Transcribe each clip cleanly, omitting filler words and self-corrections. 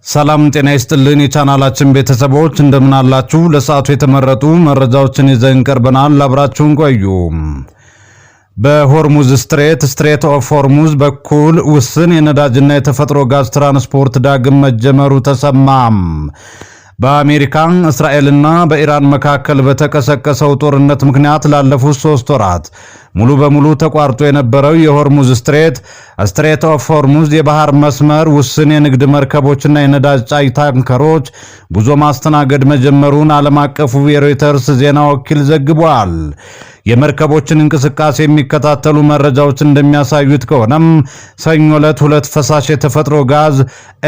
ሰላም ጤና ይስጥልን። የቻናላችን ቤተሰቦች እንደምን አላችሁ? ለሰዓቱ የተመረጡ መረጃዎችን ይዘን ቀርበናል። አብራችሁን ቆዩ። በሆርሙዝ Strait፣ Strait of Hormuz በኩል ውስን የነዳጅና የተፈጥሮ ጋዝ ትራንስፖርት ዳግም መጀመሩ ተሰማም። በአሜሪካ፣ እስራኤልና በኢራን መካከል በተቀሰቀሰው ጦርነት ምክንያት ላለፉት 3 ወራት ሙሉ በሙሉ ተቋርጦ የነበረው የሆርሙዝ Strait፣ Strait of Hormuz የባህር መስመር ውስን የንግድ መርከቦችና የነዳጅ ጫኝ ታንከሮች ጉዞ ማስተናገድ መጀመሩን ዓለም አቀፉ የሮይተርስ ዜና ወኪል ዘግቧል። የመርከቦችን እንቅስቃሴ የሚከታተሉ መረጃዎች እንደሚያሳዩት ከሆነም ሰኞ ዕለት ሁለት ፈሳሽ የተፈጥሮ ጋዝ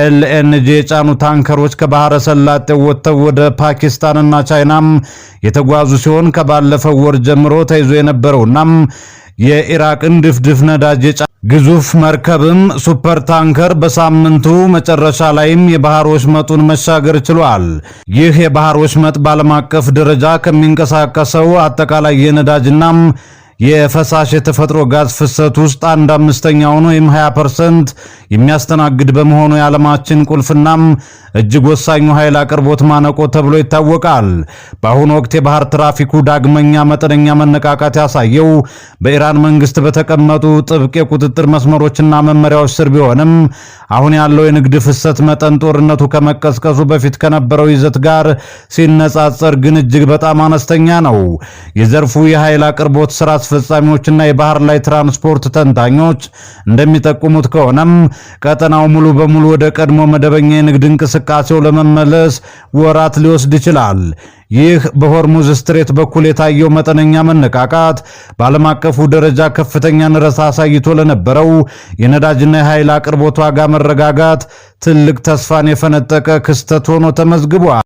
LNG የጫኑ ታንከሮች ከባህረ ሰላጤው ወጥተው ወደ ፓኪስታንና ቻይናም የተጓዙ ሲሆን ከባለፈው ወር ጀምሮ ተይዞ የነበረውና የኢራቅን ድፍድፍ ነዳጅ የጫነ ግዙፍ መርከብም super tanker በሳምንቱ መጨረሻ ላይም የባህር ወሽመጡን መሻገር ችሏል። ይህ የባህር ወሽመጥ በዓለም አቀፍ ደረጃ ከሚንቀሳቀሰው አጠቃላይ የነዳጅና የፈሳሽ የተፈጥሮ ጋዝ ፍሰት ውስጥ አንድ አምስተኛውን ወይም 20% የሚያስተናግድ በመሆኑ የዓለማችን ቁልፍናም እጅግ ወሳኙ ኃይል አቅርቦት ማነቆ ተብሎ ይታወቃል። በአሁኑ ወቅት የባህር ትራፊኩ ዳግመኛ መጠነኛ መነቃቃት ያሳየው በኢራን መንግስት በተቀመጡ ጥብቅ የቁጥጥር መስመሮችና መመሪያዎች ስር ቢሆንም አሁን ያለው የንግድ ፍሰት መጠን ጦርነቱ ከመቀስቀሱ በፊት ከነበረው ይዘት ጋር ሲነጻጸር ግን እጅግ በጣም አነስተኛ ነው። የዘርፉ የኃይል አቅርቦት ስራ አስፈጻሚዎችና የባህር ላይ ትራንስፖርት ተንታኞች እንደሚጠቁሙት ከሆነም ቀጠናው ሙሉ በሙሉ ወደ ቀድሞ መደበኛ የንግድ እንቅስቃሴው ለመመለስ ወራት ሊወስድ ይችላል። ይህ በሆርሙዝ Strait በኩል የታየው መጠነኛ መነቃቃት በዓለም አቀፉ ደረጃ ከፍተኛ ንረት አሳይቶ ለነበረው የነዳጅና የኃይል አቅርቦት ዋጋ መረጋጋት ትልቅ ተስፋን የፈነጠቀ ክስተት ሆኖ ተመዝግቧል።